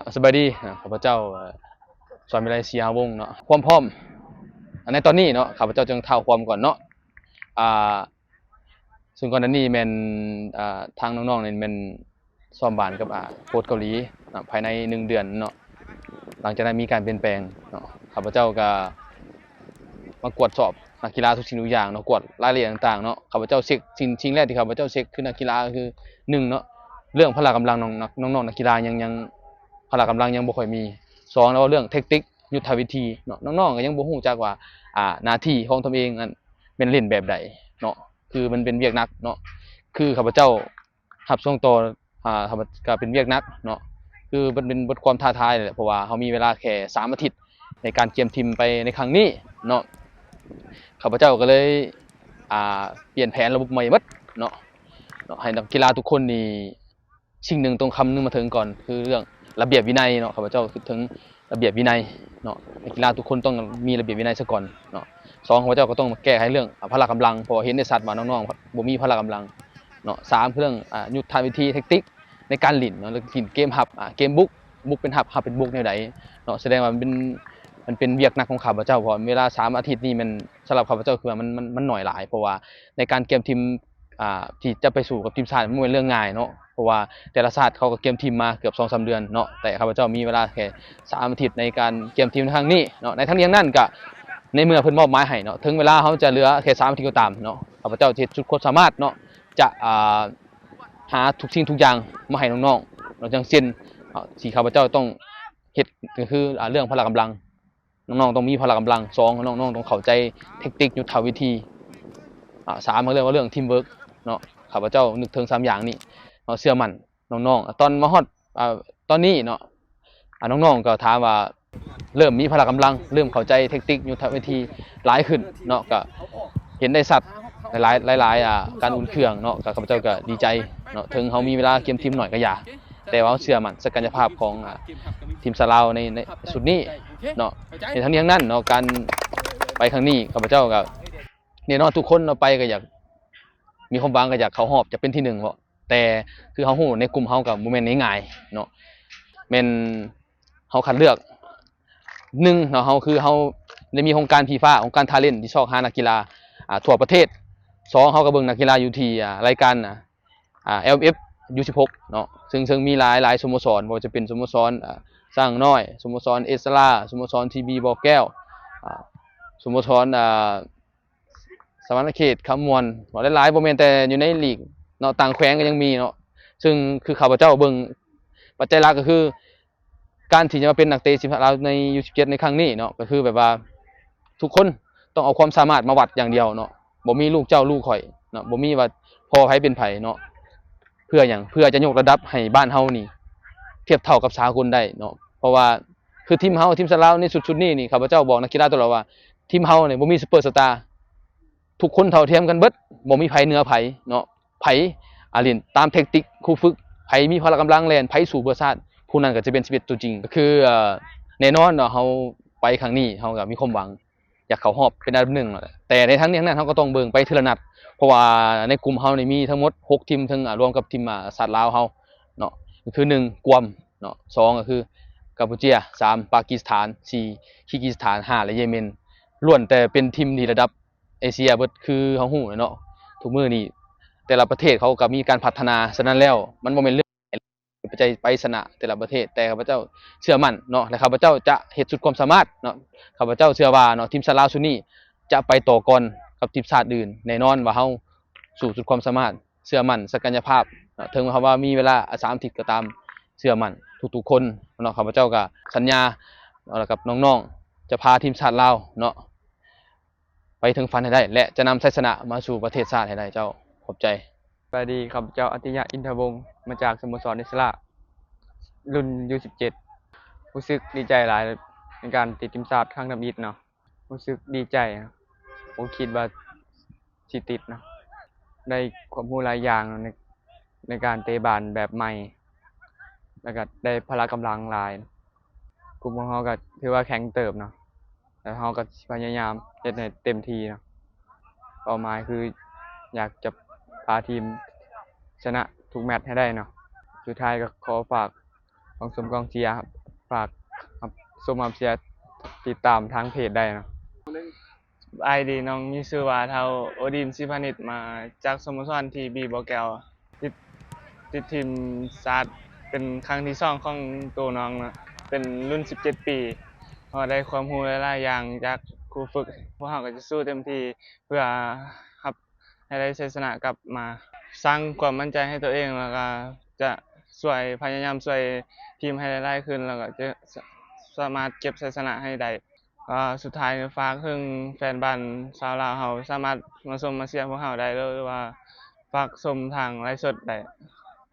ສະບາຍດີ ຂ້າພະເຈົ້າ ສອນວິໄລ ສີຫາວົງເນາະ. ຄວາມພ້ອມໃນຕອນນີ້ເນາະ ຂ້າພະເຈົ້າຈຶ່ງທ້າວຄວາມກ່ອນເນາະ. ອ່າ ຊຶ່ງກ່ອນໜ້ານີ້ແມ່ນ ອ່າ ທາງນ້ອງໆນີ້ແມ່ນຊ້ອມບານກັບ ອ່າ ໂຄດເກົາຫຼີເນາະ ພາຍໃນໜຶ່ງເດືອນເນາະ. ຫຼັງຈາກນັ້ນມີການປ່ຽນແປງເນາະ ຂ້າພະເຈົ້າກະມາກວດສອບນັກກິລາທຸກສິ່ງທຸກຢ່າງເນາະ ກວດລາຍລະອຽດຕ່າງໆເນາະ. ຂ້າພະເຈົ້າເຊັກ ສິ່ງ ສິ່ງແລກທີ່ຂ້າພະເຈົ້າເຊັກຄືນັກກິລາ ກໍຄື ໜຶ່ງເນາະ ເລື່ອງພະລະກຳລັງ ນ້ອງ ນ້ອງໆນັກກິລາຍັງ ຍັງ ພະລະກຳລັງຍັງບໍ່ຄ່ອຍມີ. ສອງ ແລ້ວເລື່ອງແທັກຕິກ ຍຸດທະວິທີເນາະ ນ້ອງໆກໍຍັງບໍ່ຮູ້ຈັກວ່າ ອ່າ ໜ້າທີ່ຂອງຕົນເອງນັ້ນແມ່ນຫຼິ້ນແບບໃດເນາະ ຄືມັນເປັນວຽກໜັກເນາະ. ຄືຂ້າພະເຈົ້າຮັບຊ່ວງຕໍ່ ອ່າ ກໍເປັນວຽກໜັກເນາະ ຄືມັນເປັນບົດຄວາມທ້າທາຍແຫຼະ ເພາະວ່າເຮົາມີເວລາແຄ່ສາມອາທິດໃນການກຽມທີມໄປໃນຄັ້ງນີ້ເນາະ. ຂ້າພະເຈົ້າກໍເລີຍ ອ່າ ປ່ຽນແຜນລະບົບໃໝ່ໝົດເນາະ ເນາະ ໃຫ້ນັກກິລາທຸກຄົນນີ້ ສິ່ງໜຶ່ງຕ້ອງຄຳນຶງມາເຖິງກ່ອນ ຄືເລື່ອງລະບຽບວິໄນເນາະ. ຂ້າພະເຈົ້າຄິດເຖິງລະບຽບວິໄນເນາະ ນັກກິລາທຸກຄົນຕ້ອງມີລະບຽບວິໄນຊະກ່ອນເນາະ. ສອງ ຂ້າພະເຈົ້າກໍຕ້ອງມາແກ້ໄຂເລື່ອງ ອາ ພະລະກຳລັງ ເພາະວ່າເຫັນໄດ້ຊັດວ່ານ້ອງໆບໍ່ມີພະລະກຳລັງເນາະ. ສາມ ຄືເລື່ອງ ອາ ຍຸດທະວິທີ ແທັກຕິກໃນການຫຼິ້ນເນາະ ແລ້ວກໍຫຼິ້ນເກມຮັບ ອາ ເກມບຸກ ບຸກເປັນຮັບ ຮັບເປັນບຸກແນວໃດເນາະ. ສະແດງວ່າມັນເປັນ ມັນເປັນວຽກໜັກຂອງຂ້າພະເຈົ້າ ເພາະເວລາສາມອາທິດນີ້ແມ່ນ ສຳລັບຂ້າພະເຈົ້າຄືວ່າມັນ ມັນ ມັນໜ້ອຍຫຼາຍ ເພາະວ່າໃນການກຽມທີມ ອ່າ ທີ່ຈະໄປສູ້ກັບທີມຊາດ ມັນບໍ່ແມ່ນເລື່ອງງ່າຍເນາະ ເພາະວ່າແຕ່ລະຊາດເຂົາກໍກຽມທີມມາເກືອບສອງສາມເດືອນເນາະ. ແຕ່ຂ້າພະເຈົ້າມີເວລາແຄ່ສາມອາທິດໃນການກຽມທີມໃນຄັ້ງນີ້ເນາະ. ໃນທັງນີ້ທັງນັ້ນກໍ ໃນເມື່ອເພິ່ນມອບໝາຍໃຫ້ເນາະ ເຖິງເວລາເຮົາຈະເຫຼືອແຄ່ສາມອາທິດກໍຕາມເນາະ ຂ້າພະເຈົ້າຈະເຮັດສຸດຄວາມສາມາດເນາະ ຈະ ອ່າ ຫາທຸກສິ່ງທຸກຢ່າງມາໃຫ້ນ້ອງໆເນາະ. ຢ່າງເຊັ່ນ ອ່າ ທີ່ຂ້າພະເຈົ້າຕ້ອງເຮັດກໍຄື ອ່າ ເລື່ອງພະລະກຳລັງ ນ້ອງໆຕ້ອງມີພະລະກຳລັງ. ສອງ ນ້ອງໆຕ້ອງເຂົ້າໃຈແທັກຕິກ ຍຸດທະວິທີ. ອາ ສາມ ເລື່ອງວ່າເລື່ອງທີມເວີກເນາະ ຂ້າພະເຈົ້ານຶກເຖິງສາມຢ່າງນີ້ເນາະ ເຊື່ອໝັ້ນນ້ອງໆ. ຕອນມາຮອດ ອາ ຕອນນີ້ເນາະ ອາ ນ້ອງໆກໍຖາມວ່າເລີ່ມມີພະລະກຳລັງ ເລີ່ມເຂົ້າໃຈແທັກຕິກ ຍຸດທະວິທີຫຼາຍຂຶ້ນເນາະ ກໍເຫັນໄດ້ຊັດຫຼາຍໆ ຫຼາຍໆ ອາ ການອຸ່ນເຄື່ອງເນາະ ກໍຂ້າພະເຈົ້າກໍດີໃຈເນາະ. ເຖິງເຮົາມີເວລາກຽມທີມໜ້ອຍກໍຢ່າ ແຕ່ວ່າເຮົາເຊື່ອໝັ້ນສັກກະຍະພາບຂອງ ອາ ທີມຊາດລາວໃນ ໃນຊຸດນີ້ເນາະ. ໃນທັງນີ້ທັງນັ້ນເນາະ ການໄປຄັ້ງນີ້ ຂ້າພະເຈົ້າກໍ ແນ່ນອນທຸກຄົນເນາະ ໄປກໍຢາກ ມີຄວາມຫວັງກໍຢາກເຂົ້າຮອບ ຢາກເປັນທີໜຶ່ງເນາະ. ແຕ່ຄືເຮົາຮູ້ໃນກຸ່ມເຮົາກໍບໍ່ແມ່ນງ່າຍໆເນາະ ແມ່ນເຮົາຄັດເລືອກ ໜຶ່ງເນາະ ເຮົາຄືເຮົາໄດ້ມີໂຄງການຟີຟາ ໂຄງການທາເລັນທີ່ຊອກຫານັກກິລາ ອ່າ ທົ່ວປະເທດ. ສອງ ເຮົາກໍເບິ່ງນັກກິລາຢູ່ທີ່ ອ່າ ລາຍການ ອ່າ ອ່າ ແອລເອັຟ ຢູສິບຫົກເນາະ ເຊິ່ງ ເຊິ່ງມີຫຼາຍ ຫຼາຍສະໂມສອນ ບໍ່ວ່າຈະເປັນສະໂມສອນ ອ່າ ຊ້າງນ້ອຍ ສະໂມສອນເອສລາ ສະໂມສອນທີບີບໍ່ແກ້ວ ອ່າ ສະໂມສອນ ອ່າ ສະຫວັນນະເຂດ ຄຳມ່ວນ ເວົ້າຫຼາຍໆ ບໍ່ແມ່ນແຕ່ຢູ່ໃນລີກເນາະ ຕ່າງແຂວງກໍຍັງມີເນາະ. ເຊິ່ງຄືຂ້າພະເຈົ້າເບິ່ງ ປັດໄຈຫຼັກກໍຄື ການທີ່ຈະມາເປັນນັກເຕະທີມຊາດລາວໃນຢູສິບເຈັດໃນຄັ້ງນີ້ເນາະ ກໍຄືແບບວ່າທຸກຄົນຕ້ອງເອົາຄວາມສາມາດມາວັດຢ່າງດຽວເນາະ ບໍ່ມີລູກເຈົ້າລູກຂ້ອຍເນາະ ບໍ່ມີວ່າພໍ່ໃຜເປັນໃຜເນາະ. ເພື່ອຫຍັງ? ເພື່ອຈະຍົກລະດັບໃຫ້ບ້ານເຮົານີ້ທຽບເທົ່າກັບສາກົນໄດ້ເນາະ ເພາະວ່າຄືທີມເຮົາ ທີມຊາດລາວໃນຊຸດ ຊຸດນີ້ນີ້ ຂ້າພະເຈົ້າບອກນັກກິລາຕະຫຼອດວ່າ ທີມເຮົານີ້ບໍ່ມີຊຸບເປີສະຕາ ທຸກຄົນເທົ່າທຽມກັນເບິດ ບໍ່ມີໃຜເໜືອໃຜເນາະ. ໃຜ ອາ ຫຼິ້ນຕາມແທັກຕິກຄູຝຶກ ໃຜມີພະລະກຳລັງແລ່ນ ໃຜສູ້ເພື່ອຊາດ ຜູ້ນັ້ນກໍຈະເປັນສິບເອັດຕົວຈິງ. ກໍຄື ເອີ ແນ່ນອນເນາະ ເຮົາໄປຄັ້ງນີ້ ເຮົາກໍມີຄວາມຫວັງຢາກເຂົ້າຮອບເປັນອັນດັບໜຶ່ງແຫຼະ ແຕ່ໃນທັງນີ້ທັງນັ້ນ ເຮົາກໍຕ້ອງເບິ່ງໄປເທື່ອລະນັດ ເພາະວ່າໃນກຸ່ມເຮົານີ້ມີທັງໝົດຫົກທີມ ເຖິງ ອາ ລວມກັບທີມ ອາ ຊາດລາວເຮົາເນາະ ກໍຄື ໜຶ່ງ ກວມເນາະ ສອງ ກໍຄືກຳປູເຈຍ ສາມ ປາກີສຖານ ສີ່ ຄີກີສຖານ ຫ້າ ແລະ ເຢເມັນ ລ້ວນແຕ່ເປັນທີມທີ່ລະດັບ ເອເຊຍເບິດ ຄືເຮົາຮູ້ແຫຼະເນາະ ທຸກມື້ນີ້ແຕ່ລະປະເທດເຂົາກໍມີການພັດທະນາ. ສະນັ້ນແລ້ວ ມັນບໍ່ແມ່ນເລື່ອງໃຫຍ່ ໄປ ໄປຊະນະແຕ່ລະປະເທດ ແຕ່ຂ້າພະເຈົ້າເຊື່ອໝັ້ນເນາະ ແລະ ຂ້າພະເຈົ້າຈະເຮັດສຸດຄວາມສາມາດເນາະ. ຂ້າພະເຈົ້າເຊື່ອວ່າເນາະ ທີມຊາດລາວຊຸດນີ້ຈະໄປຕໍ່ກ່ອນກັບທີມຊາດອື່ນ ແນ່ນອນວ່າເຮົາສູ້ສຸດຄວາມສາມາດ. ເຊື່ອໝັ້ນສັກກະຍະພາບເນາະ ເຖິງວ່າເຮົາວ່າມີເວລາ ອາ ສາມອາທິດກໍຕາມ ເຊື່ອໝັ້ນທຸກໆຄົນເນາະ. ຂ້າພະເຈົ້າກໍສັນຍາເນາະ ກັບນ້ອງໆ ຈະພາທີມຊາດລາວເນາະ ໄປເຖິງຝັນໃຫ້ໄດ້ ແລະ ຈະນຳໄຊຊະນະມາສູ່ປະເທດຊາດໃຫ້ໄດ້. ເຈົ້າ ຂອບໃຈ. ສະບາຍດີ ຂ້າພະເຈົ້າ ອັດຕິຍະ ອິນທະວົງ ມາຈາກສະໂມສອນເອສລາ ລຸ້ນຢູສິບເຈັດ ຮູ້ສຶກດີໃຈຫຼາຍໃນການຕິດທີມຊາດຄັ້ງທຳອິດເນາະ. ຮູ້ສຶກດີໃຈ ບໍ່ຄິດວ່າຊິຕິດເນາະ ໄດ້ຄວາມຮູ້ຫຼາຍຢ່າງໃນ ໃນການເຕະບານແບບໃໝ່ ແລ້ວກໍໄດ້ພະລະກຳລັງຫຼາຍ. ກຸ່ມຂອງເຮົາກໍຖືວ່າແຂງເຕີບເນາະ ແລ້ວເຮົາກໍຊິພະຍາຍາມເຮັດໃຫ້ເຕັມທີ່ເນາະ. ເປົ້າໝາຍຄືຢາກຈະພາທີມຊະນະທຸກແມັດໃຫ້ໄດ້ເນາະ. ສຸດທ້າຍກໍຂໍຝາກ ກອງຊົມກອງເຊຍ ຝາກຮັບຊົມຮັບເຊຍ ຕິດຕາມທາງເພຈໄດ້ເນາະ. ສະບາຍດີ, ນ້ອງມີຊື່ວ່າທ້າວໂອດິນ ສີພານິດ ມາຈາກສະໂມສອນ ທີບີ ບໍ່ແກ້ວ. ຕິດ ຕິດທີມຊາດເປັນຄັ້ງທີສອງຂອງໂຕນ້ອງເນາະ, ເປັນລຸ້ນສິບເຈັດປີ. ເຮົາໄດ້ຄວາມຮູ້ຫຼາຍໆຢ່າງຈາກຄູຝຶກ. ພວກເຮົາກໍຈະສູ້ເຕັມທີ່ເພື່ອຮັບ ໃຫ້ໄດ້ໄຊຊະນະກັບມາ, ສ້າງຄວາມໝັ້ນໃຈໃຫ້ຕົວເອງ ແລ້ວກໍຈະຊ່ວຍ ພະຍາຍາມຊ່ວຍທີມໃຫ້ໄດ້ຫຼາຍຂຶ້ນ ແລ້ວກໍຈະສະ ສາມາດເກັບໄຊຊະນະໃຫ້ໄດ້. ກໍສຸດທ້າຍນີ້ຝາກເຖິງແຟນບານຊາວລາວເຮົາ ສາມາດມາຊົມມາເຊຍພວກເຮົາໄດ້ເດີ ຫຼືວ່າຝາກຊົມທາງໄລຟ໌ສົດໄດ້.